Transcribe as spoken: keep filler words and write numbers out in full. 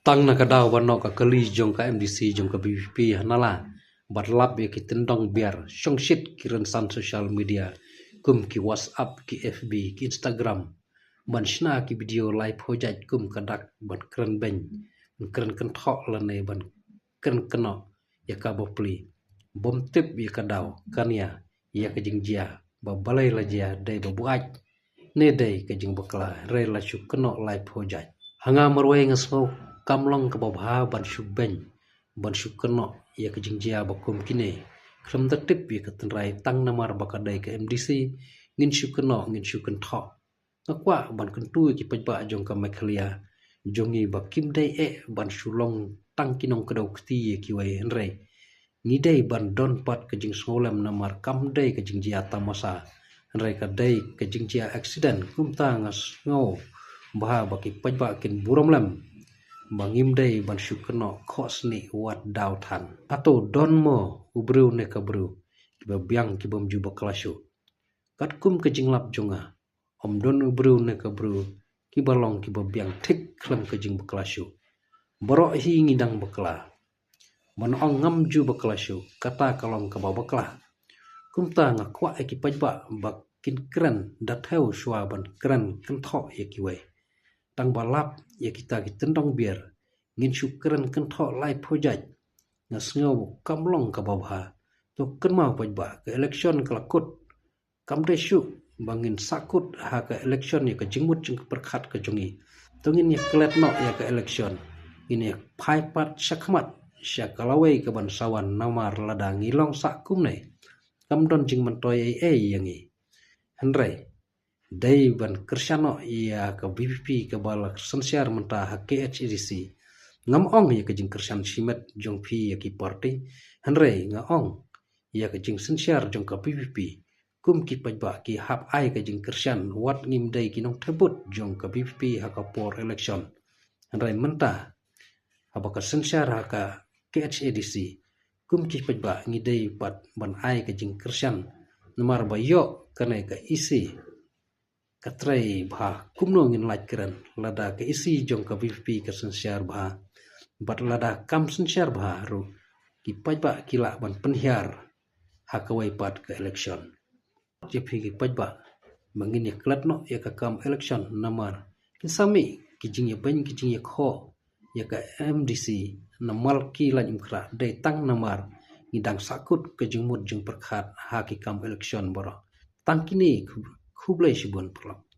Tang na ka daw ba noh ka kali jong ka M D C jong ka VPP ha Nala, bad lap ïa ki tyndong biar shongshit ki rynsan social media kum ki WhatsApp, ki FB, ki Instagram, ban shna ki video lai phew jait kum ka dak ban kren beiñ, ban kren kynthoh lane ban kren kynnoh ïa ka bapli, bym tip ïa ka daw, kan ïa, ïa ka jingjia ba balei la jia, dei ba buaid ne dei ka jingbakla, hynrei la shu kynnoh lai phew jait. Ha nga marwei nga sngew kam long kaba bha ban shu beiñ, ban shu kynnoh ïa ka jingjia ba kum kine. Khlem da tip ïa ka tynrai tang namar ba ka dei ka MDC, ngin shu kynnoh, ngin shu kynthoh. Nga kwah ban kyntu ïa ki paidbah jong ka Meghalaya jong ngi ba kim dei eh ban shu long tang ki nongkdew kti ïa kiwei, hynrei ngi dei ban don pat ka jingsngewlem namar kam dei ka jingjia tamasa, hynrei ka dei ka jingjia accident. Kumta nga sngew bha ba ki paidbah kin burom lem ba ngim dei ban shu kynnoh khohsnieh wat daw than. Hato don mo u briew ne ka briew kiba biang kibym ju bakla shuh? Katkum ka jinglap jong nga, ym don u briew ne ka briew kiba long kiba biang thik khlem ka jingbakla shuh. Baroh hi ngi dang bakla. Ban ong ngam ju bakla shuh, kata ka long kaba bakla. Kumta nga kwah ïa ki paidbah ba kin kren da thew shuwa ban kren kynthoh ïa kiwei. Tang ba lap ïa kita ki tyndong biar, ngin shu kren kynthoh lai phew jait. Nga sngew kam long kaba bha. To kynmaw paidbah, ka election ka la kut. Kam dei shuh ba ngin sahkut ha ka election ïa ka jingmut jingpyrkhat ka jong ngi. To ngin ïa klet noh ïa ka election. Ngin ïa phai pat shakhmat sha ka lawei kaban sa wan namar lada ngi long sah kumne, kam don jingmyntoi ei ei ïa ngi. Hynrei dei ban kyrshan noh ïa ka VPP kaba la synshar mynta ha KHADC. Ngam ong ïa ka jingkyrshan shimet jong phi ïa ki party, hynrei nga ong ïa ka jingsynshar jong ka VPP. Kum ki paidbah ki hap ai ka jingkyrshan wat ngim dei ki nongthep vote jong ka VPP ha ka por election. Hynrei mynta haba ka synshar ha ka KHADC, kum ki paidbah ngi dei pat ban ai ka jingkyrshan. Namar ba ïoh kane ka EC ka trei bha, kumno ngin lait kren lada ka EC jong ka VPP ka synshar bha? Bad lada kam synshar bha ruh, ki paidbah ki lah ban pynhiar ha kawei pat ka election. Ïa phi ki paidbah, ba ngin ïa klet noh ïa ka kam election namar kin sa mih ki jingïabeiñ ki jingïakhoh ïa ka MDC namar ki Laitumkhrah, dei tang namar ngi dang sahkut ka jingmut jingpyrkhat ha ki kam election baroh. Tang kine, khublei shibun paralok.